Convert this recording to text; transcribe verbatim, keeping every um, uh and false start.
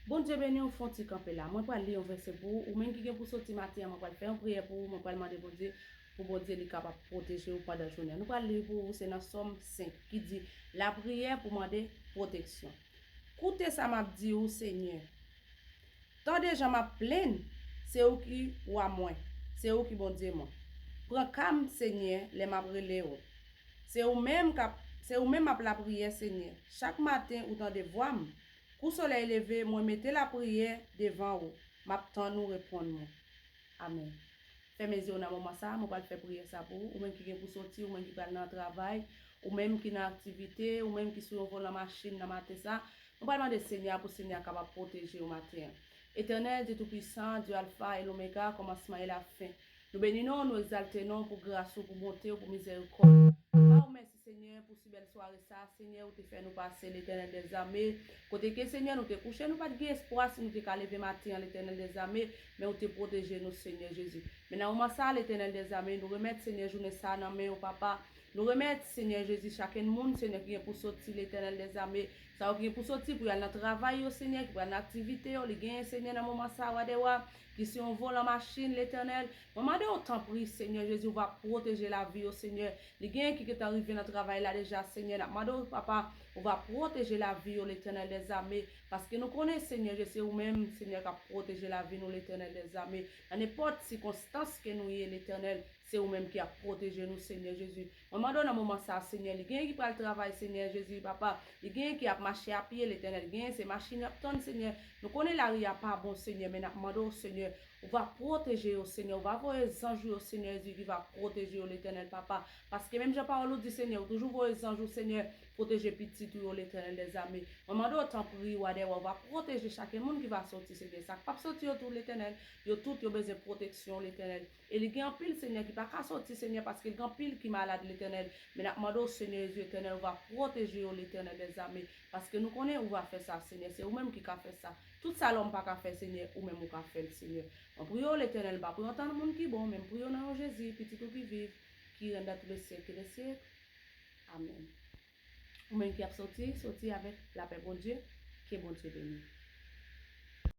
Bondye beni w, fè yon ti kanpe la. Mwen pral li yon vèsè pou ou. Ou menm ki gen pou soti maten an, mwen pral fè yon priyè pou ou. Mwen pral mande Bondye pou Bondye li kapab pwoteje w pandan jounen. Nou pral li pou ou, se nan Sòm senk ki di, lapriyè pou mande pwoteksyon. Koute sa m ap di ou, Senyè. Tande jan m ap plenn, se ou ki wa mwen, se ou ki Bondye mwen. Pran ka m, Senyè, lè m ap rele ou. Se ou menm k ap, se ou menm m ap lapriyè, Senyè. Chak maten ou tande vwa m. Kou solèy leve, mwen mete lapriyè devan ou. M ap tann ou reponn mwen. Amèn. Fèmen zye w nan moman sa, mwen pral fè priyè sa pou ou. Ou menm ki gen pou soti, ou menm ki pral nan travay, ou menm ki nan aktivite, ou menm ki sou yon volan machin nan maten sa, mwen pral mande Senyè a pou Senyè a kapab pwoteje w maten an. Etènèl, Dye Toupisan, Dye Alfa e Lomega, kòmansman e lafen. Nou beni non w, nou egzalte non w pou gras ou, pou bonte w, pou mizèrikòd ou. Ba w mèsi, Senyè, pou si bèl sware sa, Senyè, ou te fè nou pase, Letènèl dèzame. Kote ke, Senyè, nou te kouche, nou pa t gen espwa si nou te ka leve maten an, Letènèl dèzame, men ou te pwoteje nou, Senyè Jezi. Men nan moman sa, Letènèl dèzame, nou remèt, Senyè, jounen sa nan men w, Papa. Nou remèt, Senyè Jezi, chakenn moun, Senyè, ki gen pou soti, Letènèl dèzame. Sa yo ki gen pou soti pou y al nan travay yo, Senyè, ki pral nan aktivite yo, li genyen, Senyè, nan moman sa, Wa dè wa, ki sou yon volan machin, Letènèl. Mwen mande w, tanpri, Senyè Jezi, ou va pwoteje lavi yo, Senyè. Li genyen ki gentan rive nan travay la deja, Senyè. N ap mande w, Papa, ou va pwoteje lavi yo, Letènèl dèzame. Paske nou konnen, Senyè Jezi, se ou menm, Senyè, k ap pwoteje lavi nou, Letènèl dèzame. Nan nenpòt sikonstans ke nou ye, Letènèl, se ou menm ki ap pwoteje nou, Senyè Jezi. Mwen mande w nan moman sa, Senyè, li genyen ki pral travay, Senyè Jezi, Papa. Li genyen ki ap mache a pye, Letènèl. Genyen se machin y ap tann, Senyè. Nou konnen lari a pa bon, Senyè, men n ap mande w, Senyè, ou va pwoteje yo, Senyè. Ou va voye zanj ou yo, Senyè Jezi, ki va pwoteje yo, Letènèl, Papa. Paske menm jan pawòl ou di, Senyè, ou toujou voye zanj ou, Senyè, pwoteje pitit ou yo, Letènèl dèzame. Mwen mande w, tanpri, Wa dè wa, ou va pwoteje chakenn moun ki va soti, Senyè. Sa k p ap soti yo tou, Letènèl, yo tout yo bezwen pwoteksyon, Letènèl. E li gen anpil, Senyè, ki pa ka soti, Senyè, paske li gen anpil ki malad, Letènèl. Men n ap mande w, Senyè Jezi, Letènèl, ou va pwoteje yo, Letènèl dèzame. Paske nou konnen ou va fè sa, Senyè. Se ou menm ki ka fè sa. Tout sa lòm pa ka fè, Senyè, ou menm ou ka fè l, Senyè. Mwen priye w, Letènèl, m pa priye w antan moun ki bon, men m priye w nan non Jezi, Pitit ou ki viv, ki rèn dans tous les siècles des siècles. Amèn. Ou menm ki ap soti, soti avèk lapè Bondye. Ke Bondye beni w.